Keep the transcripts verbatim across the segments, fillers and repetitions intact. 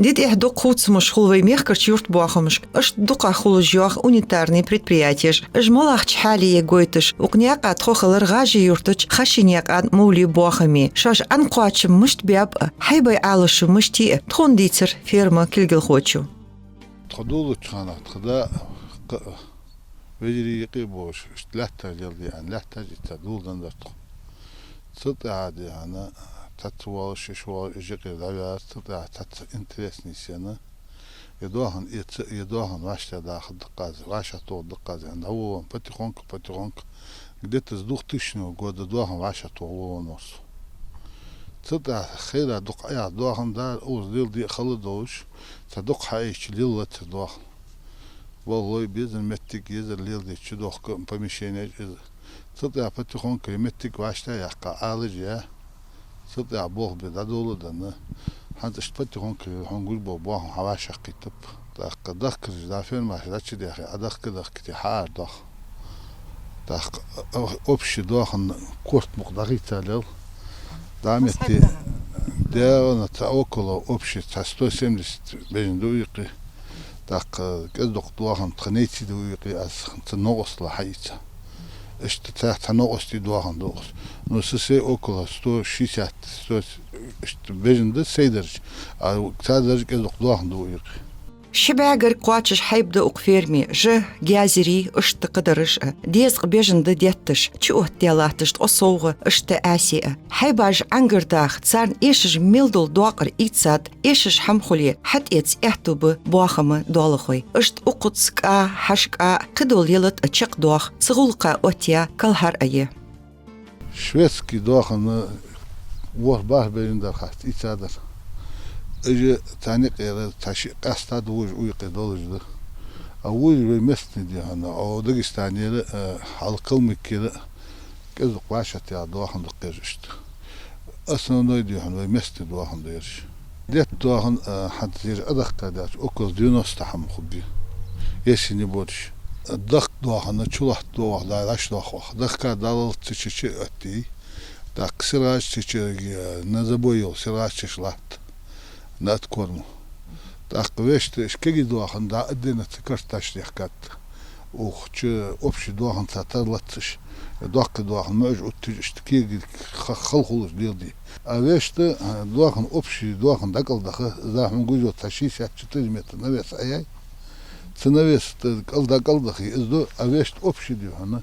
Ди тӀехьа дукха хувцамаш хул вай мехкарча юртбоахамашка, иштта дукха хулаш йоагӀа унитарни предприятеш. Уж малагӀча хьале я гойташ, укх наькъа тхо хилар ГӀажий-Юртарча Хаший-наькъан Мовлий боахаме. Шоаш Ӏан кхоачам мишта баьб а, хьайбай Ӏалашо мишта я а, тхона дийцар ферма кулгалхочо. Тхо доаллача хана тха да а, кхы а вежарий юкъе болаш, иштта лаьтташ леладе аьнна, лаьтташ ийца доладенна дар тхо. Цул тӀехьагӀа, дий хьона, цхьацца воалаш, шиш воалаш, уж юкъера дӀаваьлар, цул тӀехьагӀа цхьацца интересни сена. Ер доахан эца, ер доахан вӀаштӀехьа даха даккха аз, вӀашагӀтоха даккха аз аьнна, дӀаволавенна потихоньку, потихоньку. Где-то с двухтысячного года доахан вӀашагӀтоха волавенна вар со. Цул тӀехьагӀа хайра дукха Ӏа яхар доахан дар, укхаза леладе а хала долаш, цхьа дукха хьаийцача лелалац ер доахан. Болх лой безар, моттиг езар, леладе чудохка помещенеш из. Цул тӀехьагӀа потихоньку моттиг вӀаштӀехьа яьккха, Ӏалаш яь. Цул тӀехьагӀа болх бе дӀадоладенна. ХӀанз иштта потихоньку хьона гуш бола боахам хьавӀашагӀкхийттаб. ТӀаккха дахкараш да фермаш дӀачудаьхе, Ӏа дахка-дахкате хьаара доах. ТӀаккха, а, общий доахан корта мукъа дӀахийцалел. ДӀа метте, дегӀана цхьа около общий цхьа сто семьдесят бежан да укх юкъе. ТӀаккха кӀезиг-дукха доахан тха найций да укх юкъе, аз цхьа новкъостал хьаийца. Иштта цхьа, цхьа новкъостий доахан да укхаза. Ну, са сай около сто шестьдесят, сто, иштта бежан да сай дарж. А цар дарж кӀезиг-дукха доахан да укх юкъе. Ши бӀаьгара кхоачаш хьайба да укх ферме, жа, гезари, иштта кхыдараш а. Дезткъа бежан да детташ, чуоттадаь латташ ткъо совгӀа, иштта Ӏаьсий а. Хьайбаш Ӏангар даха, царна эшаш мел дола доакъар ийцад, эшаш хӀама хуле, хьатӀаэца аьттув ба боахама доалахой. Иштта укхаза кӀа, хьажа кӀа, кхыдола лелат а чакхдоах, цу гӀулакха оттаяь калхар а я. Шведский доахан ворхӀ-бархӀ бежан дар хац, ийцадар. Уж царна юкъера цхьа шиъ къаьстта да, вож укх юкъе долаш да. А вож вай местный, дий хьона, а Дагестанера, а хьал Калмыкера, кӀезиг-дукха вӀашагӀтехача доахан да-кх ераш иштта. Основной, дий хьона, вай местный доахан да ераш. Детта доахан, а, хӀанз ераш Ӏадахка даьлча, около девяносто хӀама хургья, если не больше. Дахка доахан чулатта да вах, да, дӀачудоах вах. Дахка даллалца цу чу оттайий. ТӀаккха сиргӀаж цу чу, э, на забой йола сиргӀаж цу чу латт. На откорм. ТӀаккха вешта, уж кегий доахан да, отдельно цу карта дӀачудехкад. Укх чу общий доаханца тарлац уж. Доккхий доахан муӀаш оттаеш, иштта кегий ха-, хала хулаш леладе. А вешта, а, доахан, общий доахан дӀакӀалдаха, из хьона гуш йола цхьа шестьдесят четыре метра навес Ӏаяьй. Цу навеса тӀа кӀал-, дӀакӀалдахе из да, а вешта общий, дий хьона,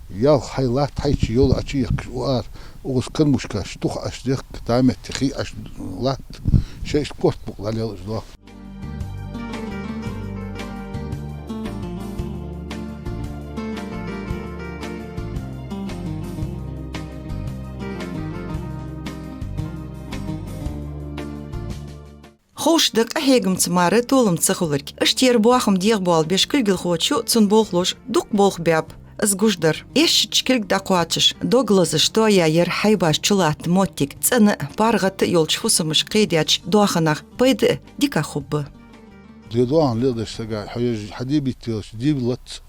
ялх хьай латт, хьай чу йола Ӏочуехкаш укх ара, укхаза кормушкаш тух Ӏочудехк, дӀа метте хий Ӏочулатт, шоай иштта корта мукъа дӀалел уж доахан. Ховш да къахьегамца мара толам ца хуларг. Иштта ер боахам дегӀабоалабеш кулгалхочо, цун болхлоша дукха болх баьб, из гуш дар. Эшача кулга дӀакхоачаш, дог лазаш тоаяь яр хьайбаш чулатта моттиг, цӀена а, паргӀата а йолча фусамашка кхедаьча доаханах пайда а дика хургба. Ер доахан леладеш сага, хьо еш хьадийбийта велча, дийбалац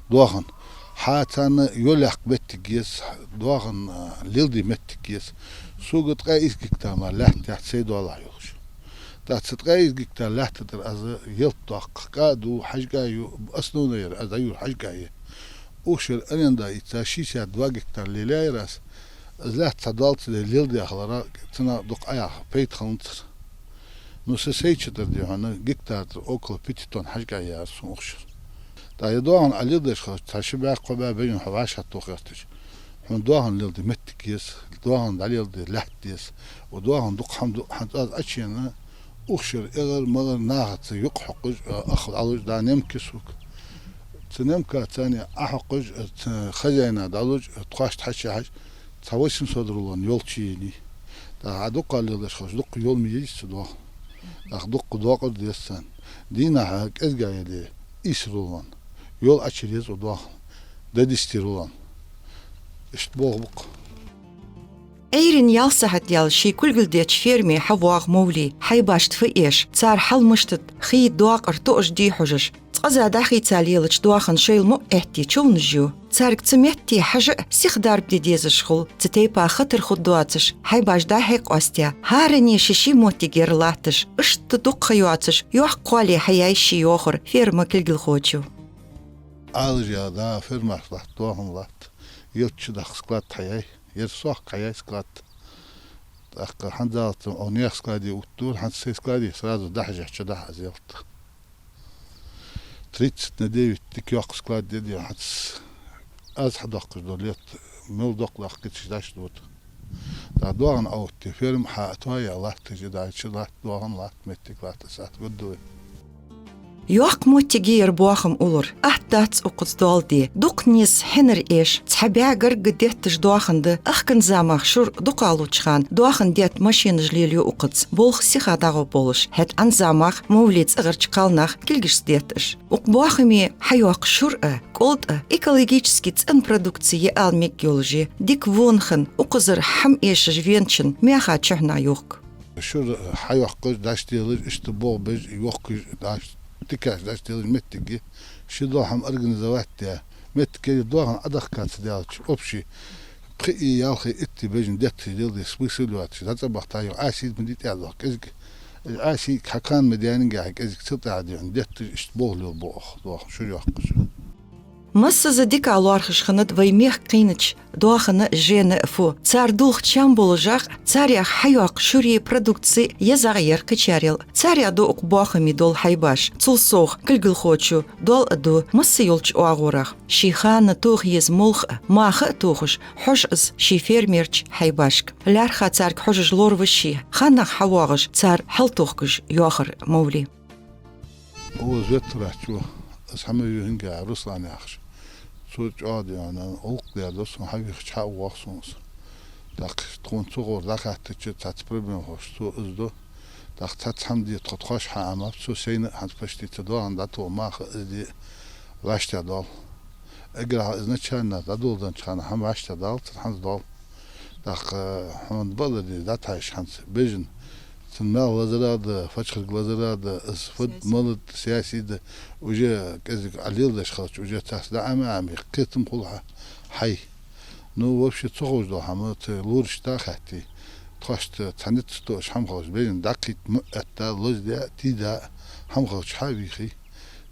доахан. Хьа царна йолаяккха моттиг еза, доахан, а, леладе моттиг еза. Сога ткъаь ийс гектар мара лаьтта яц сай доалахьа йолаш. ТӀаккха цу ткъаь ийс гектар лаьтта тӀара аз ялат доаккх, кӀа а ду, хьажа кӀа а ю, основной яр аз дӀаювр хьажа кӀа я. Укх шера аренда ийца шестьдесят два гектар лелаяьяр аз. Из лаьтта цхьа доал ца де леладе хилара, цунах дукха Ӏаяха пайда хиланзар. Ну, са сайча тӀара, дий хьона, гектара тӀара около пяти тонн хьажа кӀа яьяр сона укх шера. ТӀаккха ер доахан Ӏа леладеш хилча, цхьа ши бӀаь, кхо бӀаь бежан хьо вӀашагӀтоха гӀертача, хьона доахан леладе моттиг еза, доахан дӀалеладе лаьтта еза. Укх доахан дукха хӀама ду, хӀанз аз Ӏочуена, укх шера эгӀар-магӀар нахаца юкъ хьокхаш, а, ах дӀалуш да немки сога. Цу немка царна Ӏохьокхаш, а, цу хозяина дӀалуш, а, тхоашта хьачухьежача, цхьа восемьсот рулон йол чуенай. ТӀаккха Ӏа дукха леладеш хилча, дукха йол ма езий цу доахана. ТӀаккха дукха доакъар деза царна. Дийнахьа кӀезига яле ийс рулон йол Ӏочуереза укх доахана, до десяти рулон. Иштта болх ба-кх. Ӏуйранна ялх сахьат яьлча ший кулгалдеча ферме хьавоагӀа Мовли, хьайбашта фу эш, цар хьал мишта да, хий, доакъар тоъаш дий хьожаш. Цкъаза дӀахийца лелача доахана шоайла мукъа Ӏетте човнаш ю. Царга цу метте хьажа а сиха дарба де дезаш хул, цу тайпара хатар хургдоацаш, хьайбаш дӀа-хьа къоастаяь, хӀаране ший-ший моттигера латташ, иштта дукха ха йоацаш, йоккха кхоале хьаяьй ший йохар ферма кулгалхочо. Ӏалашъяь да, фермаш латт, доахан латт, ер чу даха склад хьаяьй, ер сохка хьаяьй склад. ТӀаккха хӀанзалца оаха наьха складе увттар, хӀанз сай складе сразу дӀахьежача даха аз ялат. Тридцать на девять дика йоккха склад я ер, хӀанз аз хьадоаккхаш дола лет мел доккха лакхкхеташ даш дут. ТӀаккха доахан Ӏоувттар, ферма хьа а тоаяь латт, жи дайча латт, доахан латт, моттиг латт, аз атта гуд ду. Йоккха моттиг я ер боахам уллар, атта дац укхаза доал де. Дукха низ хьинар эш, цхьа бӀаь гаргга детташ доахан да, ахкан замах шура дукха луча хана доахан детта машинаш лелаю укхаза, болх сиха дӀагӀоргболаш, хӀаьта Ӏан замах Мовле цӀагӀарча кхалнаха кулгашца детт уж. Укх боахаме хьайоаккх шура а, кӀолд а экологически цӀена продукци я ала мегаш йолаш я, дика вонах, укхазара хӀама эшаш веначун мехка чухьнахьа юхк. Шура хьайоаккхаш, дӀачуделаш, иштта бох беш, йохкаш, дӀач-, тикаш дӀачуделаш моттиг я. Ши дола хӀама организовать даь моттиг я, доахан Ӏодахка ца даьлча, общий пхи а, ялх а, итт а бежан детташ дел де смысл йоацаш, дӀа цӀа бахийта юха Ӏасийта ма дий тӀехьа доаха кӀезига. Ӏасийта хьакхана ма даьннагахьа кӀезига цул тӀехьа дийхьа детташ, иштта болх лелабу оаха доахан шура йоаккхаш. Массаза дика лоархӀаш хиннад вай мехка кхийнача доахана жена а фу. Цар дулх чам болаш а, царех хьайоаккх шура продукци езагӀа яр кхычарел. Царех да укх боахаме дола хьайбаш. Цул совгӀа кулгалхочо доал а ду масса йолча оагӀорахьа. Ший хана тоха еза молха а, маха а тохаш, хьож из ший фермерча хьайбашка. ЛаьрххӀа царга хьожаш лораву ше, ханнахьа хьавоагӀаш цар хьалтохкаш, йоахар Мовле. Укхаза веттарачо, аз хӀама вийхинга Руслан яхаш. Цо чӀоагӀа дийхьа гӀулакх даьд, сона хьавийхача хьа а воагӀа сона из. ТӀаккха тхона цу гӀора дӀахаттача, цхьацца проблема ховш цо из ду. ТӀаккха цхьацца хӀама де тхо тхоаш хьаӀомаб, цо сайна а хӀанз почти цу доахан дӀатоха маха из де вӀаштӀехьадоал. Эггара хьалха изначально дӀадоладеннача хана хӀама вӀаштӀехьадалац хӀанз доал. ТӀаккха хьона бакъдар дий, дӀатӀахьежача хӀанз бежан, цун мел лазар а да, паччахьалкхе лазар а да, из фуд, малад, сессия да, уже кӀезига Ӏа леладеш хилча, уже царца дӀаӀомаӀомий, кхетам хул хьа, хьай. Ну, вообще, ца ховш дола хӀама, цу лорашта хаьттий. Тхоашта цхьа низ ца тоъаш хӀама хилча, бежан дӀакхийтта муӀ этта, лозадаь, тийда хӀама хилча хьа а вийхий.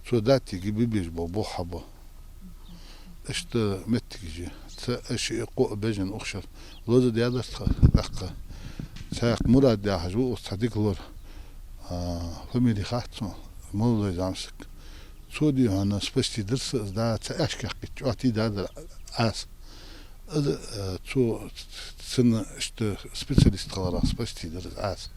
Цо дӀатеги бибеш бола бох хьабу. Иштта моттигаш я. Цхьа а ши а кхо а бежан ухшар лозадаьдар тха, тӀаккха. Цхьаькха Мурад яхаш ва укхаза цхьа дика лор, а, фамили хац сона, молодой зӀамсаг. Цо дийхьа спасти дир са из, да, цхьа аьшка кхийтта чӀоагӀа тийдадар Ӏаса. Из, э, цо, цунна иштта специалист хиларах спасти дир из Ӏаса.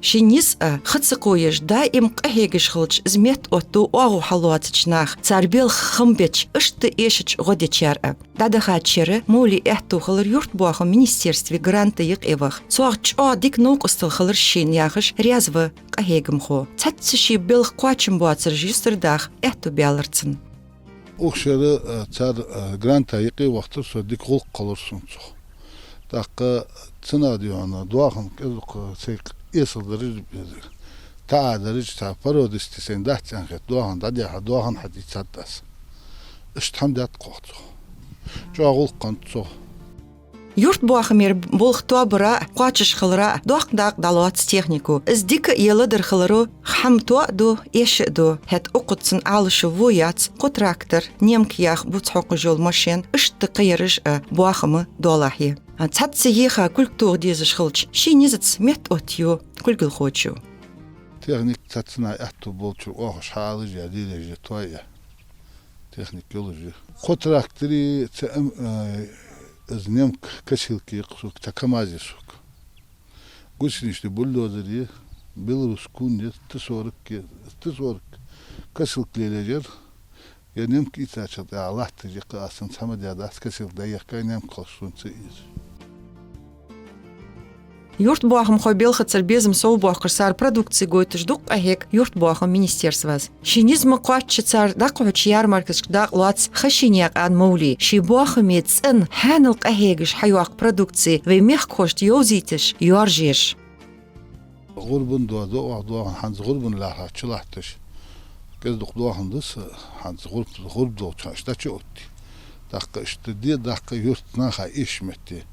Ший низ а ха ца кхоаеш, даим къахьегаш хилча, из меттаоттаду оагӀув хьалоацача наха, цар белха хам беча, иштта эшача гӀо дечар а. ДӀадахача шера Мовле аьттув хилар юртбоахама министерстве гранта юкъе ваха. Цох чӀоагӀа дика новкъостал хилар шийна, яхаш, раьза ва къахьегамхо. Цхьацца ший белха кхоачам боацараш юстардаха аьттув баьлар цунна. Укх шера, э, цар, э, гранта юкъе вахийтар со, дика гӀулакх хилар сона цох. ТӀаккха цунах дийхьа доахан кӀезиг-кх сай эсала дараж, таӀа дараж, цхьа породистый сайна дац аьнна хет, доахан дӀадаьха, доахан хьадийцад аз. Иштта хӀама даьд-кх оаха цох. ЧӀоагӀа гӀулакх хиннад цох. Юртбоахамера болх тоабара а, кхоачаш хилара а доккха дакъа дӀалоац технико. Из дика а е ледар хиларо хӀама тоъа а ду, эша а ду. ХӀаьта укхаза цун Ӏалашо во яц, кхо трактор, немка яха буц хьокхаш йола машен, иштта кхыяраш а боахама доалахьа я. Цхьацца еха кулг тоха дезаш хилча, ший низаца меттаоттаю кулгалхочо. Техника цхьацца наха аьттув болча оаха уж хьаалаж а, лелаеш а, тоаяь. Техника йолаш я. Кхо трактор я, цхьа, ам, э, из немка косилка я-кх сога, цхьа КамАЗ я сога. Гусеничный бульдозер я, Беларус кун я, Т сорок я, Т сорок косилка лелаеш яр. Е немка ийцачул тӀехьагӀа латташ я-кх аз, цхьа хӀама даь дац, косилка дӀаехка, немка хилча сона ца эзар. Юртбоахамхой белхацара безам совбоаккхаш, цар продукци гойташ да-кх къахьег юртбоахама министерствос. Ший низ ма кхоачча, цар дӀакхухьача ярмаркашка дакъа лоац Хашинаькъан Мовле. Ший боахаме цӀен хьаьнал къахьегаш хьайоаккха продукци вай мехкахошта йовзийташ йоаржъеш. ГӀурбан доазув оаха доахан, хӀанз гӀурбан лаьрхӀа чу латташ. КӀезиг-дукха доахан да са, хӀанз гӀурба, гӀурба долча хана иштта чу а отте. ТӀаккха иштта де, тӀаккха юртнаха эшаш метте,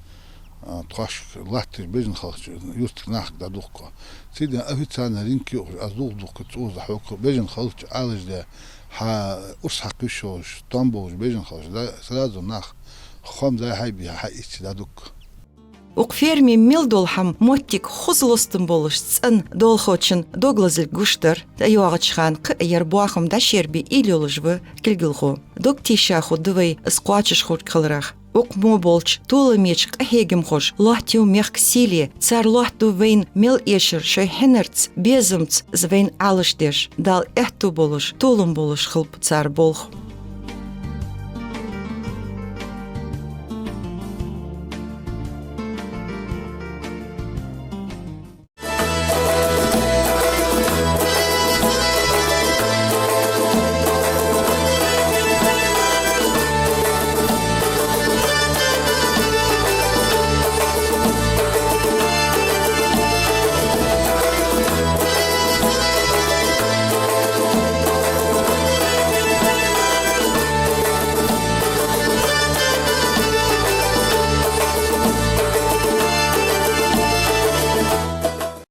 а, тхоашка латташ бежан халча юртарча нахага дӀадувхаш. Цудухьа официальни рынок йоахаш, аз дувха-дувха цӀоза хьокха бежан халча Ӏалашде, хьа урс хьакха йиш йолаш, том болаш бежан халча, да, сразу нах хоам дӀа-хьа бе, хьаийца дӀадувхаш. Укх ферме мел дола хӀама моттиг хоза лостам болаш цӀен долхочун дог лазалга гуш дар. ТӀайоагӀача хана кхы а ер боахам дӀашербе уйла йолаш ва кулгалхо. Дог тийша хургда вай из кхоачашхургхиларах. Укх мо болча толамеча къахьегамхоша лоаттаю мехка сийле, цар лоаттаду вайна мел эшар шоай хьинарца, безамца, из вайна Ӏалашдеш. Дала аьттув болаш, толам болаш хилба цар болх.